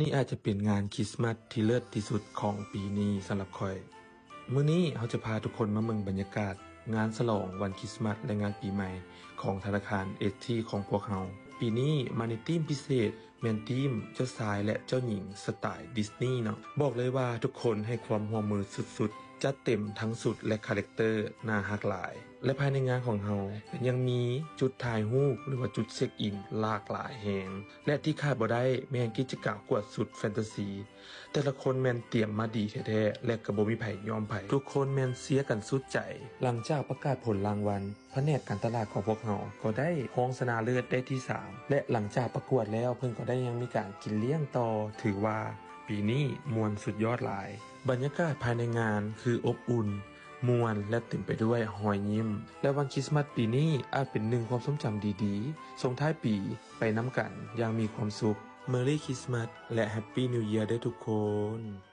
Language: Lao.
ນີ້ອາດຈະເປັນງານຄຣິສມາສທີ່ເລີດທີ່ສຸດຂອງປີນີ້ສຳລັບຂ້ອຍ. ມື້ນີ້ເຮົາຈະພາທຸກຄົນມາເບິ່ງບັນຍາກາດງານສະຫຼອງວັນຄຣິສມາສ ແລະ ງານປີໃໝ່ຂອງທະນາຄານ ເອສ ທີ ຂອງພວກເຮົາ. ປີນີ້ມາໃນທີມພິເສດ ແມ່ນທີມເຈົ້າຊາຍ ແລະ ເຈົ້າຍິງສະໄຕລ໌ດິສນີເນາະ. ບອກເລີຍວ່າທຸກຄົນໃຫ້ຄວາມຮ່ວມມືສຸດໆ, ຈັດເຕັມທັງຊຸດ ແລະ ຄາແຣັກເຕີ ໜ້າຮັກຫຼາຍ. ແລະ ພາຍໃນງານຂອງເຮົາກໍຍັງມີຈຸດຖ່າຍຮູບ ຫຼືວ່າຈຸດເຊັກອິນຫຼາກຫຼາຍແຮງ ແລະ ທີ່ຂາດບໍ່ໄດ້ແມ່ນກິດຈະກຳກວດຊຸດແຟນຕາຊີ. ແຕ່ລະຄົນແມ່ນຕຽມມາດີແທ້ໆ ແລະ ກໍບໍ່ມີໃຜຍອມໃຜ. ທຸກຄົນແມ່ນເຊຍກັນສຸດໃຈ. ຫຼັງຈາກປະກາດຜົນລາງວັນ, ພະແນກການຕະຫຼາດຂອງພວກເຮົາກໍໄດ້ຮອງຊະນະເລີດໄດ້ທີສາມ ແລະ ຫຼັງຈາກປະກວດແລ້ວ ເພິ່ນກໍໄດ້ຍັງມີການກິນລ້ຽງຕໍ່. ຖືວ່າປີນີ້ມ່ວນສຸດຍອດຫຼາຍ. ບັນຍາກາດພາຍໃນງານຄືອົບອຸ່ນ, ມ່ວນ ແລະ ເຕັມໄປດ້ວຍຮອຍຍິ້ມ. ແລະ ວັນຄຣິສມາສປີນີ້ອາດເປັນໜຶ່ງຄວາມຊົງຈຳດີໆ, ສົ່ງທ້າຍປີໄປນຳກັນຢ່າງມີຄວາມສຸກ. Merry Christmas ແລະ Happy New Year ເດີ້ທຸກຄົນ.